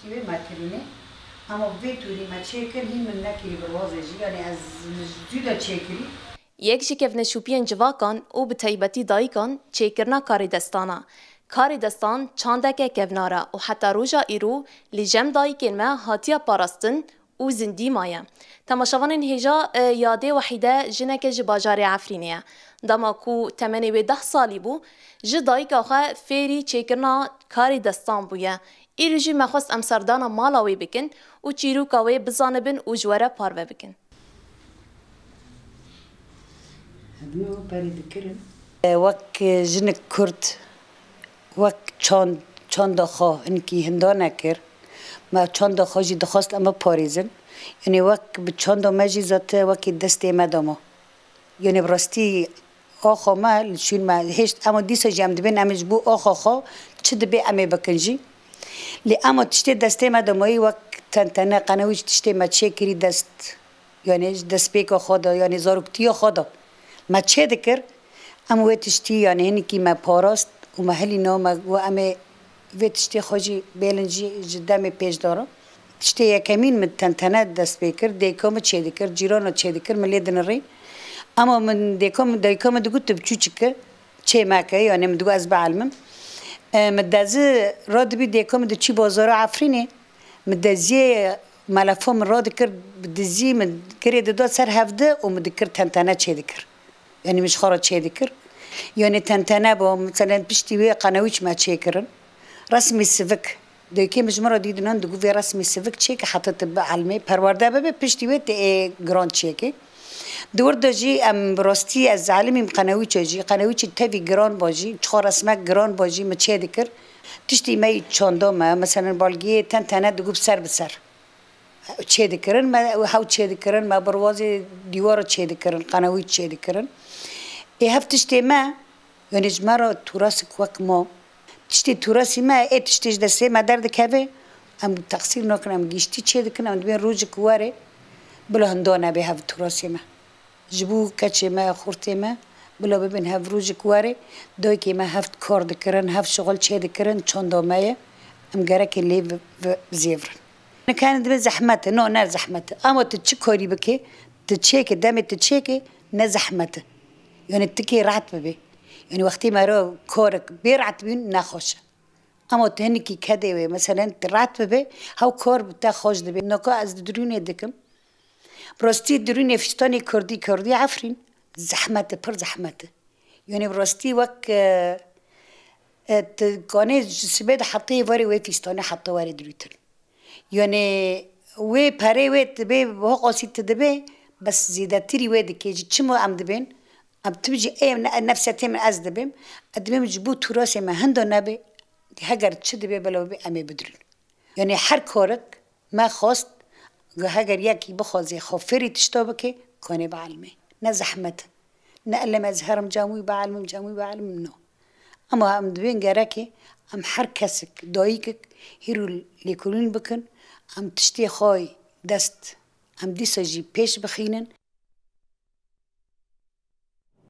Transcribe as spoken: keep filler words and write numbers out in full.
Wê me kirîne, ama vê tûrî me çêkir, hîn min nekirî birwazê jî, yanî ez ji dû de çêkirî. Yek ji kevneşopiyên civakan û bi taybetî dayikan çêkirina karê destan e. Karê destan çandeke kevnar e û heta roja îro li cem dayikên me hatiye parastin û zindî maye. Temaşevanên hêja, e, yadê Wehîde jineke ji bajarê Efrînê ye. Dema ku temenê wê deh salî bû, ji dayika xwe fêrî çêkirina karê destan bûye. Îro jî me xwest em serdana mala wê bikin û çîroka wê bizanibin û ji we re parve bikin. Hebno perê dikirin. Wek jinik Kurd, wek çand, çanda xwe hinkî hinda nekir. Me çanda xwe jî dixwest em biparêzin. Yanî wek bi çanda me jî zate wekî destê me de ma. Yanî bi rastî axa me li şûn me hêşt, ema dîsa jî em dibên em ê ji bo axa xwe çi dibê em ê bikin jî. Lê ema tiştê destê me de mayî wek tentene, qenewîç tiştê me çêkirî dest, yanî ji destpêka xwe de, yanî zaroktiya xwe de me çêdikir, em wê tiştî, yanî hinekî me parast û me hilîna, me got em ê vê tiştê xwe jî bêlin jî ji demê pêş de re. Tiştê yekemîn min tentene dest pê kir, dêka min çêdikir, cîrana çêdikir, min lê dinirî. Ema min dêka min, dayika min digot tu biçûçik e, çê meke, yanî min digot ez bielimim. E, min dezî radibî dêka min diçî bazara Efrînê, min deziyê melefa min radikir, bi dizî min girê dida ser hevdi û min dikir tentene çêdikir. Yanî min ji xwe re çêdikir. Yanî tentene bû, meselen piştî wê qenewîç me çêkirin. Resmî sivik. Dayikê min ji min re dîtinan digot vê resmî sivik çêke heta tu bielimê, perwerde bibe, piştî wê tu ê giran çêkê. Di wir de jî em bi rastî ez elimîm qenewîçe jî, qenewîçî tevî giran ba jî, çiqa resmek giran ba jî min çêdikir. Tiştî me yî çanda me, meselen balgiyê tentene digot ser bi ser çêdikirin, me hew çêdikirin, me birwazê dîwara çêdikirin, qenewîç çêdikirin. Ê hev tiştê me, yanî ji me re tûrasik wek ma. Tiştê tûrasî me, ê tiştê ji destê me derdikeve, em teqsîr nakin, em giştî çêdikin, em dibên rojek were, bila hinda nebe hev tûrasê me. Ji bo keçê me, xurtê me, bila bibin hev rojek were, dayikê me hev kar dikirin, hev şixul çêdikirin, çanda me ye, em gereke lê bi-, bi-, bizêvirin. Nika hene dibê zehmet e. No, ne zehmet e. Ama tu çi karî bikê, tu çêkê, demê tu çêkê, ne zehmet e. Yanî tu kê rehet bibê. Yanî wextê me re karek bê rehet bîn ne xweş e. Ama tu hinekî kedê wê, meselen tu rehet bibê, hew kar bi te xweş dibê. Nika ez di dirûnê dikim. Bi rastî dirûnê fîstanê kurdî, kurdî Efrîn, zehmet e, pir zehmet e. Yanî bi rastî wek, e, e, tu kanê ji sibê de hetê warê wê fîstanê heta warê dirûtin. Yanî wê perê wê dibê, ho qasî tu dibê, bes zêdetirî wê dikê jî. Çima em dibên? Em tu jî ê ne-, nefsetê min ez dibêm. Ez dibêm ji bo tûrasê me hinda nebe, heger çi dibe bela bibe em ê bidirûn. Yanî her karek me xwest, heger yekî bixwazê xwe fêrî tişta bike, kanê bielimê. Ne zehmet e. Ne elem ez herim cem wî bielimim, cem wî bielimim, no. Ema em dibên gerekê em her kesik, dayikik hîro lêkolîn bikin, em tiştê xwe dest, em dîsa jî pêş bixînin.